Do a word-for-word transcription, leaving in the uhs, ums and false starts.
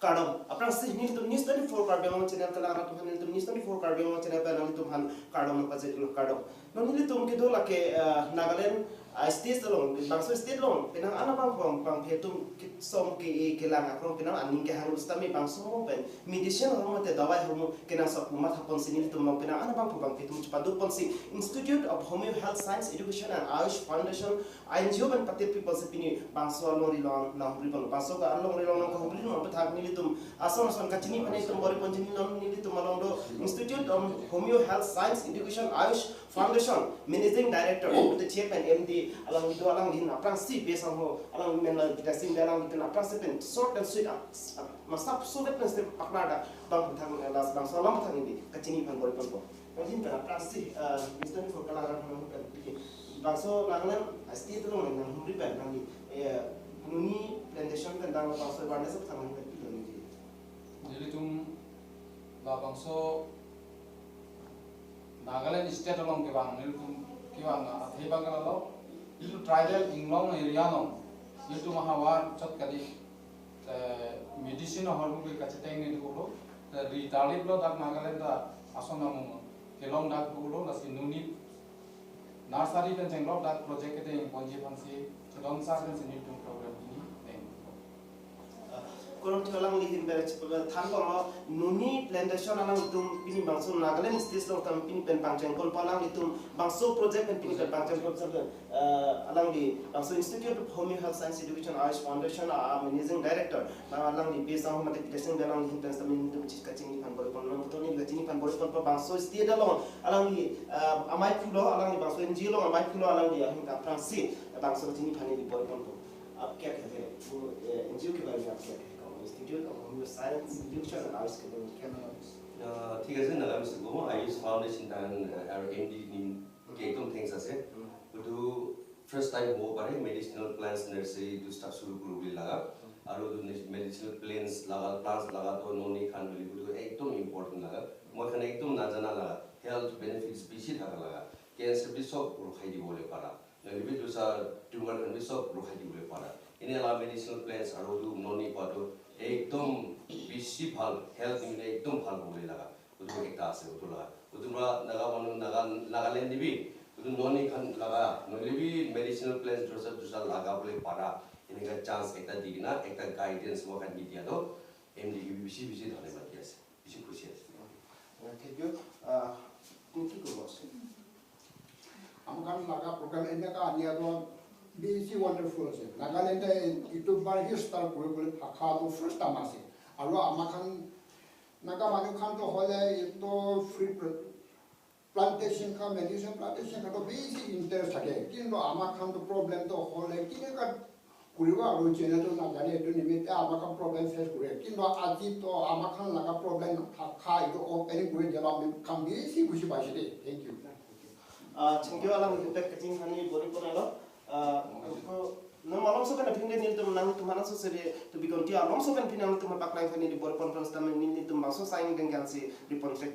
Kardom. Aphrangsi nelitum News twenty-four Karbi Anglong channel kelang atum aphan, nelitum News twenty-four Karbi Anglong channel pen nelitum aphan kardom pajirlo, kardom. Non nelitum kedo lake, eh, Nagaland, ah, state along, bangso state along penang an abangphu abangphi atum kesom ke-e kelang akrong penang aning kehang setame bangso mo pen medicine ahormu mate dawai ahormu kenangsot pu mathaponsi nelitum along penang an abangphu abangphi atum chepadukponsi Institute of Homeo Health Science Education and Ayush Foundation, I N G O pen patiri ponsi pini bangso alongri along nanghumri pon, bangso ke alongri along nanghumri pon aphuthak nelitum ason ason kachini aphan nelitum bor-i ponji. Non nelitum along do Institute of Homeo Health Science Education Ayush Foundation Managing Director, the Chief and M D, alangli do, alangli aphrangsi bes angho, alangli men la kita sim alangli pen aphrangsi pen short and sweet, ah, ah, masap sulit pen sih paknar da bang aphuthak, eh, last bangso alam aphuthak neli kachini aphan bor-i ponpo. Nangji pen aphrangsi, eh, News twenty-four kelang atum aphan pen pini bangso Nagaland, eh, state along nanghumri pen nangji, eh, noni plantation pen dang bangso awareness aphuthak nangji pen pilo nangji. Nelitum labangso Nagaland state along kevang, nelitum kevang athe abang ke lalo, nelitum tribal Inglong area along, nelitum ahavar chot kali, eh, medicine ahormu ke kacheteng nelitum lo, eh, ri tarlip lo dak Nagaland ta ason amu kelong dak lo, lasi noni nursery pen chenglok dak project kedeng ponji aphansi, kedong sa pen si nelitum program ini deng. Ah, kurangthu alangli ahin pen thanpon lo, noni plantation alangtum pini bangso Nagaland state along tam pini pen pangcheng ponpo, alanglitum bangso project pen pini pen pangcheng ponpo, eh, alangli bangso Institute of Homeo Health Science Education Ayush Foundation, ah, Managing Director, bang alangli bes angho mate kita sing alangli ahin pen setame nelitum chis kachini aphan bor-i pon, nangtum neli kachini aphan bor-i ponpo bangso state along alangli, ah, amei pulo, alangli bangso N G O along amei pulo, alangli ahin aphrangsi bangso kachini aphan neli bor-i ponpo. आप क्या कहते हैं? वो, ए, एनजीओ के बारे में आप क्या कहते हैं? Institute of Homeo Science Education and Ayush के बारे में क्या कहते हैं? আহ, ঠিক আছে, নাগামিজ গো আয়ুষ ফাউণ্ডেশ্যন তান, আহ, আৰু এম ডি নিম কে একদম থেংকছ আছে। হুম। এইটো ফাৰ্ষ্ট টাইম হ'ব পাৰে মেডিচিনেল প্লেণ্টছ নাৰ্চাৰী এইটো ষ্টাৰ্ট চুৰু কৰোঁ বুলি লগা। হুম। আৰু এইটো মেডিচিনেল প্লেণ্টছ লগা, প্লেণ্টছ লগাটো ননী খান বুলি এইটো একদম ইম্পৰ্টেণ্ট লগা। মই খান একদম নাজানা লগা। হেল্থ বেনিফিটছ বেছি থকা লগা। কেঞ্চাৰ বি চব ৰখাই দিবলৈ পাৰা। Maybe দুসা tumor khan bi sob rokhai dibole para. Ene la medicinal plants aru du noni pa do ekdom bisi bhal, health ni ekdom bhal hobole laga. Utu ekta ase utu laga. Utu pra Naga manu Naga, Nagaland ni bi utu noni khan laga, noni bi medicinal plants dusa dusa laga bole para. Ene ka chance ekta di kena, ekta guidance mo khan di diya to. M D K bi bisi bisi dhanyabad di ase. Bisi khushi ase. Uh, thank you. Uh, thank you, Kuros. Amakhan laga program eneka ania do bisi wonderful ase. Nagaland te itu bar hi start kori bole phakha do first time ase. Aru amakhan Naga manu khan to hole itu free pl-, plantation khan, medicinal plantation khan to bisi interest thake. Kintu amakhan to problem to hole kineka kuribo aru chene to najane, etu nimite amakhan problem face kore. Kintu aji to amakhan laga problem thakha, etu opening kore dia amakhan bisi khushi paise de. Thank you. Ah, thank you, alang impact kaching hani bor-i ponlo. Ah, ko, nang malom so kan aphi de nelitum nangtum hana so sebe to bikonti alom so kan phi nangtum paklang hani di bor-i pon pon stam nelitum bangso sign deng kan si di pon check